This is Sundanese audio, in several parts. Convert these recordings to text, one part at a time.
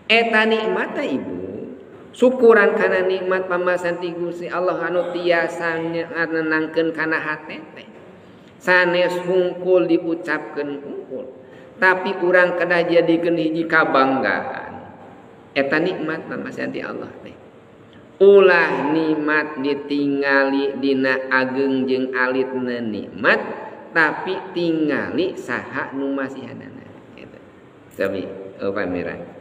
Eta nikmat teh, Ibu, syukuran kana nikmat pamasihan ti Gusti Allah anu tiasa nganenangkeun kana hate teh. Sanes hungkul diucapkeun hungkul, tapi urang kedah jadikeun hiji kabanggaan eta nikmat pamasihan ti Allah teh. Ulah nikmat ditingali dina ageng jeung alitna nikmat, tapi tingali saha nu masihanana eta. Sami oh pameran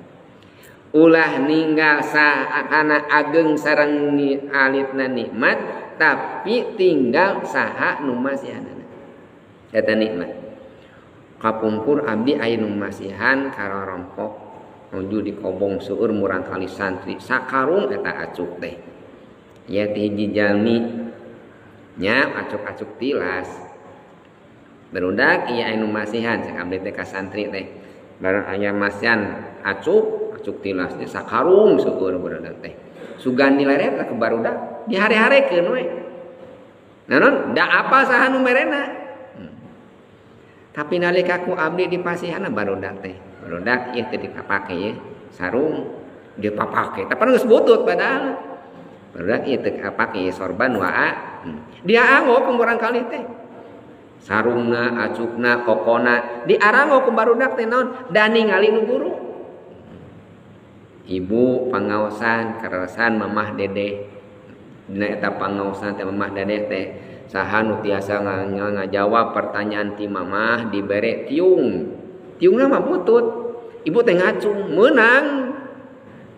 ulah ninggal saha kana ageng sareng alitna nikmat, tapi tinggal saha nu masihanana eta nikmat. Kapungkur abdi aya nu masihan karorompok nuju di kobong seueur murang kali santri sakarung eta acuk teh ya ti hiji jalmi nya acuk-acuk tilas barudak ieu aya nu masihan. Cek abdi teh ka santri teh, barang aya masihan acuk acuk tilas teh sakarung seueur barudak teh, sugan dileret ke barudak dihare-harekeun we naon da apa saha nu merena. Tapi nalika ku abdi dipasihana barudak teh, barudak ieu teh dipapake ye sarung dipapake tapi geus butut, padahal barudak ieu teh dipapake sorban waa dia anggo ku murang kali teh sarungna, acukna, kokona diaranggo ku barudak teh. Naon da ningali nu guru ibu pangaosan karasan Mamah Dedeh. Dina eta pangaosan teh Mamah Dedeh teh, saha nu tiasa ngajawab pertanyaan ti Mamah dibere tiung. Tiungna mah butut, ibu teh ngacung meunang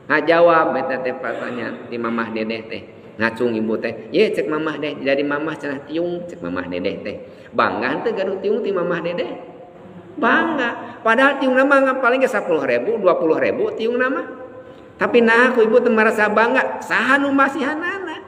ngajawab eta teh pertanyaan ti Mamah Dedeh teh. Ngacung ibu teh ye, cek Mamah deh, jadi Mamah cenah tiung. Cek Mamah Dedeh teh, bangga teh gaduh tiung ti Mamah Dedeh? Bangga. Padahal tiung mah paling ke 10 ribu, 20 ribu tiung nama, tapi nah aku ibu teh merasa bangga saha nu masihanana.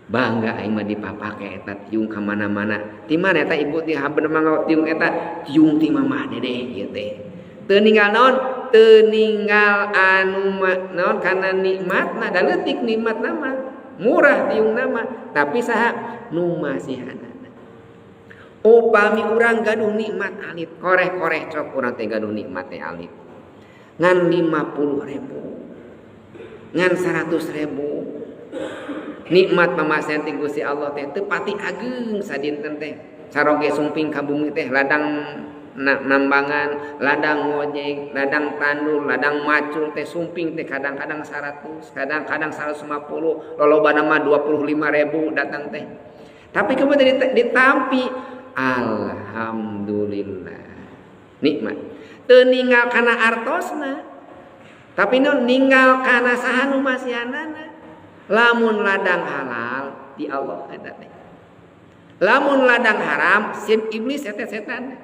Bangga aing mah dipapake eta tiung ka mana-mana. Ti mana eta ibu ti habener mangga tiung eta? Tiung ti Mamah Dedeh ieu teh. Teu ninggal naon, teu ninggal anu naon kana nikmatna, da leutik nikmatna mah, murah tiungna mah, tapi saha nu masihanana. Upami urang gaduh nikmat alit, koreh-koreh cok urang teh gaduh nikmat teh alit ngan 50 ribu, ngan 100 ribu, nikmat pamasihan ti Gusti Allah teh teu pati ageng sadinten teh caroge sumping ka bumi teh, ladang nambangan, ladang ngojek, ladang tandur, ladang macul teh sumping teh kadang-kadang 100, kadang-kadang 150, lolobana mah 25 ribu datang teh. Tapi kemudian ditampi, alhamdulillah nikmat. Teu ninggal kana artosna, tapi nu ninggal kana saha nu masihanana. Lamun ladang halal di Allah eta teh, lamun ladang haram sim iblis eta setan.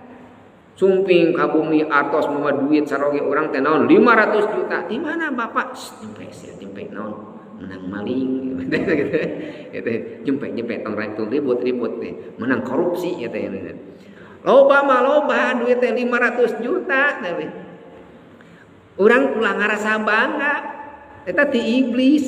Sumping ka bumi artos mama duit saroge urang teh naon 500 juta, di mana Bapak? Jempe sia, jempe. Naon? Menang maling gitu gitu, jempe jempe, tong ribut ribut teh, menang korupsi gitu ya. Loba mah loba duit teh 500 juta, tapi urang ulah ngarasa bangga eta ti iblis.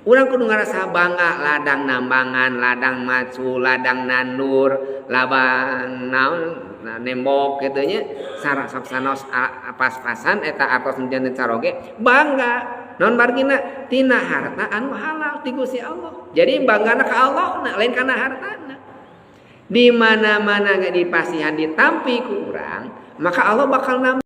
Urang kudu ngarasa bangga ladang nambangan, ladang macul, ladang nandur, labang naon nembok kitu nya, sarasok sanos pas-pasan eta artos janten caroge bangga. Naon margina? Tina harta anu halal ti Gusti Allah. Jadi banggana ka Allah na, lain kana hartana. Di mana-mana nggak dipasihan ditampi ku urang, maka Allah bakal nambah.